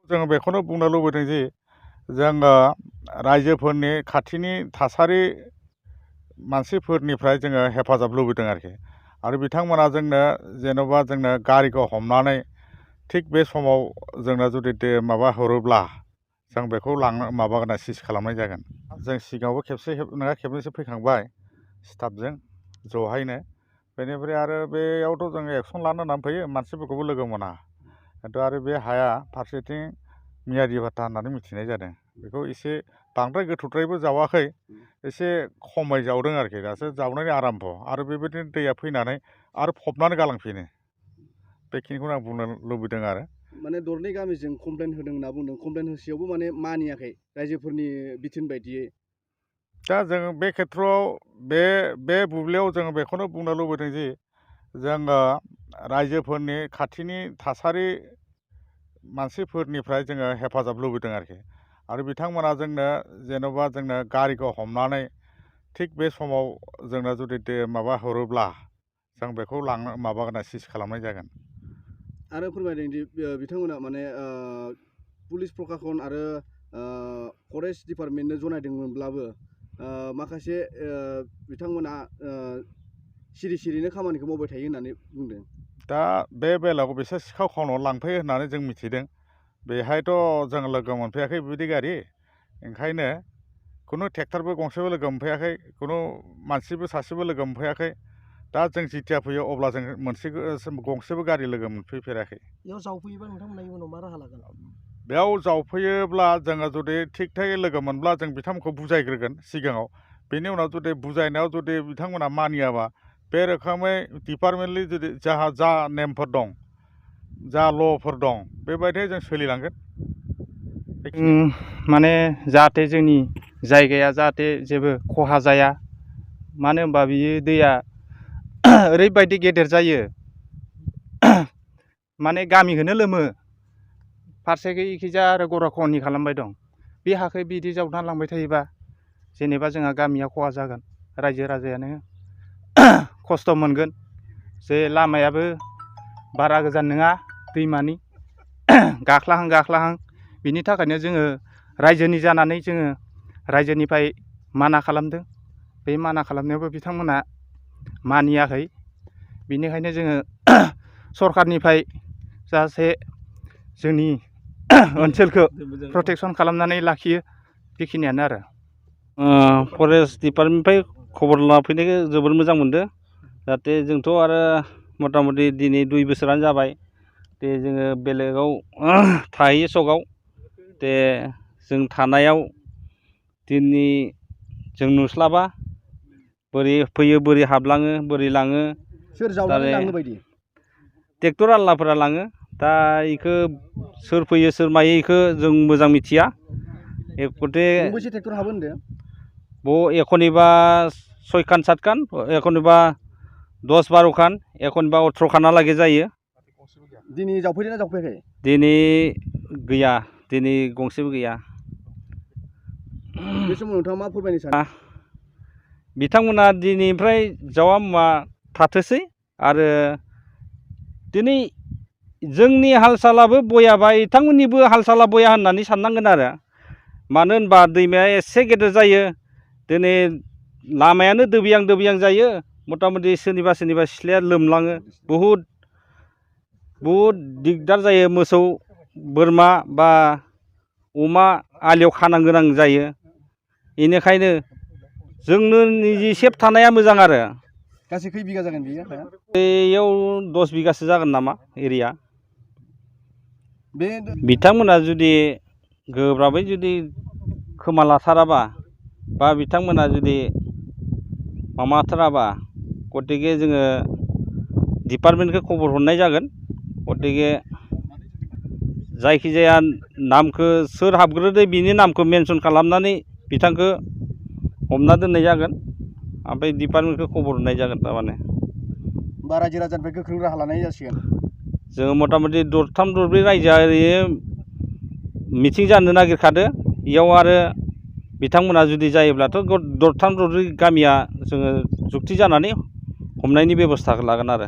जों बेखौनो बुंनो लुबैदों जे जोङो रायजोफोरनि खाथिनि थासारि मानसिफोरनिफ्राय जोङो हेफाजाब लुबैदों आरो बिथांमोना जोंनो जेन'बा जोंनो गारिखौ हमनानै थिग बे समाव जोंनो जुदि माबा हरोब्ला जों बेखौ माबागोन सिज खालामनाय जागोन। जों सिगाङावबो खेबसे नङा खेबनैसो फैखांबाय स्टाफजों ज'हायनो। बेनिफ्राय आरो बेयावथ' जों एक्सन लानो होननानै फैयो, मानसिफोरखौबो लोगो मोना। खिन्थु आरो बे हाया फारसेथिं मियादि भाता होननानै मिथिनाय जादों। बेखौ एसे बांद्राय गोथौद्रायबो जावाखै, एसे खमै जावदों दासो जावनायनि आराम्भ'। आरो बेबायदिनो दैया फैनानै आरो फबनानै गालांफिनो। बेखिनिखौनो आं बुंनो लुबैदों आरो। माने दरनै गामिजों कमप्लेन होदों होनना बुंदों। कमप्लेन होसेयावबो माने मानियाखै रायजोफोरनि बिथोन बायदियै। दा जों बे खेथ्रआव बे बुब्लियाव जों बेखौनो बुंनो लुबैदों जे जोङो रायजोफोरनि खाथिनि थासारि मानसिफोरनिफ्राय जोङो हेफाजाब लुबैदों आरो बिथांमोना जोंनो जेन'बा जोंनो गारिखौ हमनानै थिग बे समाव जोंनो जुदि माबा हरोब्ला जों बेखौ माबागोन सिज खालामनाय जागोन। आरो फोरमायदों दि बिथांमोना माने पुलिस प्रखाखन आरो फरेस्ट डिपार्टमेन्टनो जनायदोंमोनब्लाबो माखासे बिथांमोना सिरिनो खामानिखौ मावबाय थायो होननानै बुंदों। दा बे बेलायाव बिसोर सिखाव खावनानै लांफैयो होननानै जों मिथिदों। बेहायथ' जों लोगो मोनफैयाखै बेबायदि गारि, ओंखायनो खुनु ट्रेक्टरबो गंसेबो लोगो मोनफैयाखै, खुनु मानसिबो सासेबो लोगो मोनफैयाखै। दा जों जिथिया फैयो अब्ला जों गंसेबो गारि लोगो मोनफैफेराखै। बेयाव जावफैयोबा नोंथांमोना इयुनाव मा राहा लागोन? बेयाव जावफैयोब्ला जोङो जुदि थिग थाक लोगो मोनब्ला जों बिथांमोनखौ बुजायग्रोगोन सिगाङाव। बेनि उनाव जुदि बुजायनायाव जुदि बिथांमोना मानियाबा बे रोखोमै डिपार्टमेन्टलि जुदि जा नेमफोर दं, जा ल'फोर दं, बेबायदि जों सोलिलांगोन। माने जाहाथे जोंनि जायगाया जाहाथे जेबो खहा जाया, मानो होनबा बियो दैया ओरैबायदि गेदेर जायो, माने गामिखौनो लोमो। फारसेखै इखिजा आरो गराखहनि खालामबाय दं। बे हाखौ बिदि जावना लांबाय थायोबा जेनेबा जोंहा गामिया खहा जागोन, रायजो राजायानो खस्थ' मोनगोन। जे लामायाबो बारा गोजान नङा दैमानि, गाख्लाहां बिनि थाखायनो जोङो रायजोनि जानानै जोङो रायजोनिफ्राय माना खालामदों। बे माना खालामनायावबो बिथांमोना मानियाखै। बेनिखायनो जोङो सरकारनिफ्राय जाहाथे जोंनि ओनसोलखौ प्रटेकसन खालामनानै लाखियो, बेखिनियानो आरो। फरेस्ट डिपार्टमेन्टनिफ्राय खबर लाना फैनायखौ जोबोर मोजां मोनदों। जाहाथे जोंथ' आरो मथा मथि दिनै 2 बोसोरानो जाबाय। जोङो बेलेगाव थाहैयो सकआव। जों थानायाव दिनै जों नुस्लाबा बोरै फैयो, बोरै हाबलाङो, बोरै लाङो। सोर जावनानै लाङो बायदि? ट्रेक्टर आल्लाफोरा लाङो। दा इखौ सोर फैयो सोर मायो इखौ जों मोजां मिथिया। गंबेसे ट्रेक्टर हाबो होनदों? एखनिबा 6 खान 7 खान, एखनिबा 10-12 खान, एखनिबा 18 खानालागै जायो। दिनै जावफैदोंना जावफैयाखै? दिनै गैया, दिनै गंसेबो गैया। बे समाव नोंथाङा मा फोरमायनो सानो? बिथांमोना दिनैनिफ्राय जावा मुवा थाथोंसै। आरो दिनै जोंनि हाल सालाबो बयाबा बिथांमोननिबो हाल साला बया होननानै साननांगोन आरो। मानो होनबा दैमाया एसे गेदेर जायो। दिनै लामायानो दोबैयां जायो। मथा मथि सोरनिबा सिथ्लाया लोमलाङो। बहुद दिगदार जायो। मोसौ बोरमा बा अमा आलियाव खानो गोनां जायो। बेनिखायनो जोंनो निजे सेफ थानाया मोजां आरो। गासै खै बिगा जागोन बेयो हाया? बेयाव 10 बिगासो जागोन नामा एरिया। बिथांमोना जुदि गोब्राबै जुदि खोमा लाथाराबा बा बिथांमोना जुदि माबाथाराबा, गतिके जोङो डिपार्टमेन्टखौ खबर हरनाय जागोन। गतिके जायखिजाया नामखौ सोर हाबग्रोदो बिनि नामखौ मेनसन खालामनानै बिथांखौ हमना दोननाय जागोन। ओमफ्राय डिपार्टमेन्टखौ खबर हरनाय जागोन थारमाने। बा रायजो राजानिफ्राय गोख्रों राहा लानाय जासिगोन। जोङो मथा मथि 3-4 रायजोआ ओरैनो मिथिं जानो नागिरखादो। इयाव आरो बिथांमोना जुदि जायोब्लाथ' 3-4 गामिया जोङो जुक्ति जानानै हमनायनि बेब'स्थाखौ लागोन आरो।